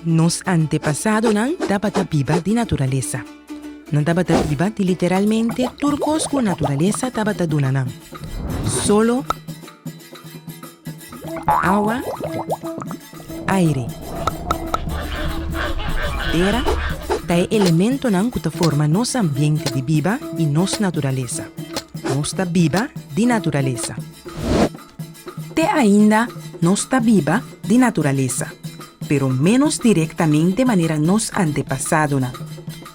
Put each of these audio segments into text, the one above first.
Nos antepasadonan tabata biba di naturalesa. Nan tabata biba di literalmente tur kos ku naturalesa tabata duna nan, solo, awa, aire. Tera ta e elementonan ku ta forma nos ambiente di biba i nos naturalesa. Nos ta biba di naturalesa. Te ainda nos ta biba di naturalesa, pero ménos direktamente manera nos antepasadonan.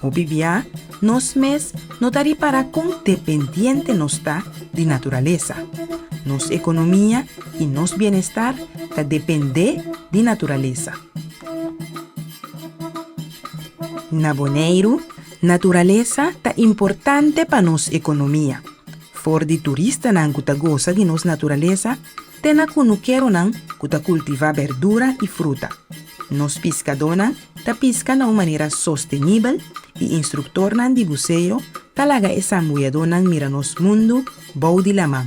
Hopi bia nos mes no ta ripará kon dependiente nos ta di naturalesa. Nos ekonomia i nos bienestar ta dependé di naturalesa. Na Boneiru, naturalesa ta importante pa nos ekonomia. For di turistanan ku ta gosa di nos naturalesa te na kunukeronan ku ta kultivá berdura i fruta. Nos piskadónan ta piska na un manera sostenibel i instruktornan di buseo ta laga e sambuyadónan mira nos mundu bou di laman.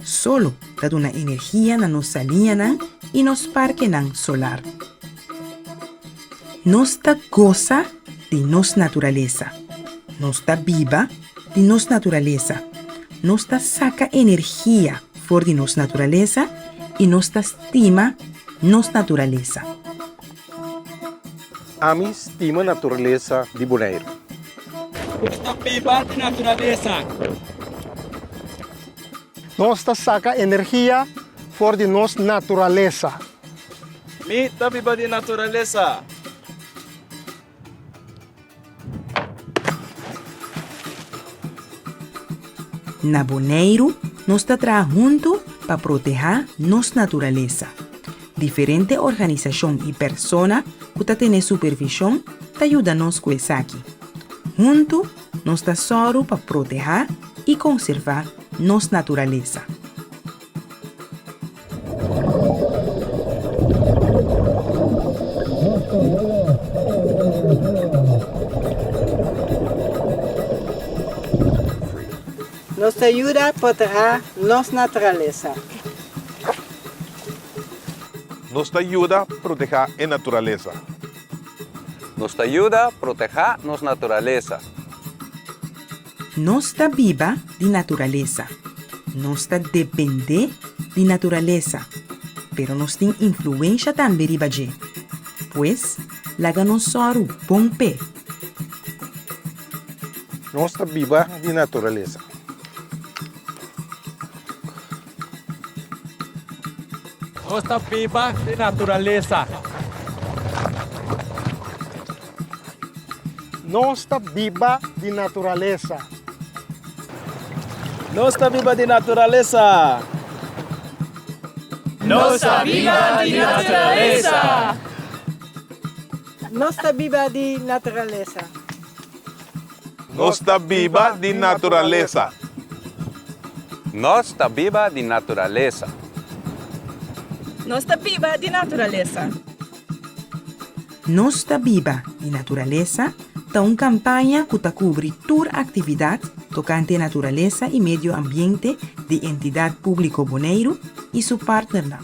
Solo ta duna energia na nos saliñanan i nos parkenan solar. Nos ta gosa di nos naturalesa. Nos ta biba di nos naturalesa. Nos ta saka energia for di nos naturalesa i nos ta stima nos naturalesa. Ami stima naturalesa di Boneiru. Nos ta biba di naturalesa. Nos ta saka energia for di nos naturalesa. Mi ta biba di naturalesa. Na Boneiru nos ta traha huntu pa protehá nos naturalesa. Diferente organisashon i persona ku ta tene supervishon ta yuda nos ku esaki. Huntu nos ta sòru pa protehá i konservá nos naturalesa. Nos ta yuda protehá nos naturalesa. Nos ta yuda protehá e naturalesa. Nos ta yuda protehá nos naturalesa. Nos ta biba di naturalesa. Nos ta dependé di naturalesa, pero nos tin influensha tambe riba dje. Pues, laga nos sòru bon p'e. Nos ta biba di naturalesa. Nos ta biba di naturalesa. Nos ta biba di naturalesa. Nos ta biba di naturalesa. Nos ta biba di naturalesa. Nos ta biba di naturalesa. Nos ta biba di naturalesa. Nos ta biba di naturalesa. Nos ta biba di naturalesa. Nos ta biba di naturalesa ta un kampaña ku ta kubri tur aktividat tokante naturalesa i medio ambiente di Entidat Públiko Boneiru i su partnernan.